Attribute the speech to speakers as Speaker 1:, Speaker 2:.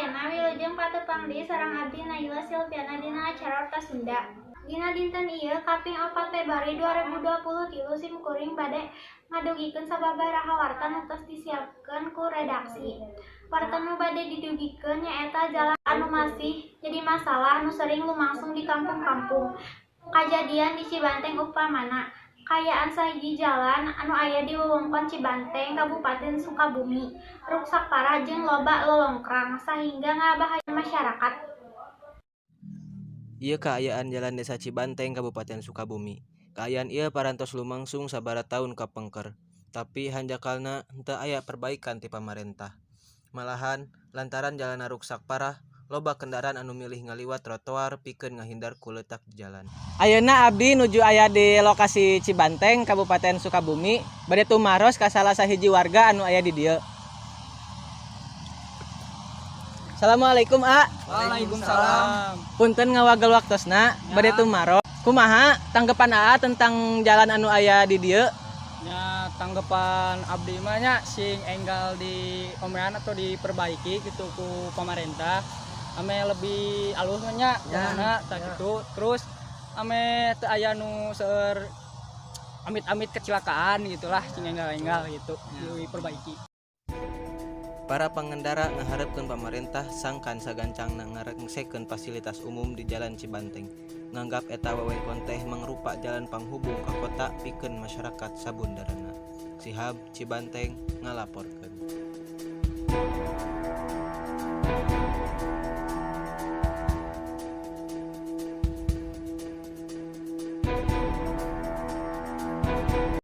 Speaker 1: Sadayana, wilujeng patepang deui sareng abdi Naila Silviana dina acara Warta Sunda. Dina dinten ieu kaping 4 Februari 2023 sim kuring bade ngadugikeun sababaraha warta nu tos disiapkeun ku redaksi. Warta nu bade didugikeun nyaeta jalan anu masih jadi masalah nu sering lumangsung di kampung-kampung. Kajadian di Cibanteng upamana, kaayaan sahiji jalan anu aya di wewengkon Cibanteng, Kabupaten Sukabumi, ruksak parah jeung loba lolongkrang sahingga ngabahayakeun masyarakat.
Speaker 2: Ieu kaayaan jalan Desa Cibanteng, Kabupaten Sukabumi. Kaayaan ieu parantos lumangsung sabaraha taun kapengker, tapi hanjakalna henteu aya perbaikan ti pamarentah. Malahan, lantaran jalanna ruksak parah, loba kendaraan anu milih ngaliwat trotoar pikeun ngahindar ku leutak di jalan.
Speaker 3: Ayeuna abdi nuju aya di lokasi Cibanteng, Kabupaten Sukabumi, bade tumaros ka salah sahiji warga anu aya di dieu. Assalamualaikum, A.
Speaker 4: Waalaikumsalam.
Speaker 3: Punten ngawagel waktosna, bade tumaros. Kumaha tanggapan AA tentang jalan anu aya di dieu?
Speaker 4: Ya, tanggapan abdi mah nya sing enggal di omean atau diperbaiki gitu ku pemerintah. Ame lebih alus mah nya jalanna tah gitu. Terus ame teu aya nu seueur amit-amit kecelakaan gitulah, sing enggal-enggal gitu diperbaiki.
Speaker 2: Para pengendara ngaharepkeun pamarentah sangkan sagancangna ngarengsekeun fasilitas umum di Jalan Cibanteng. Nganggap eta wewengkon teh mangrupa jalan panghubung ka kota pikeun masyarakat sabundeurna. Sihab Cibanteng ngalaporkeun.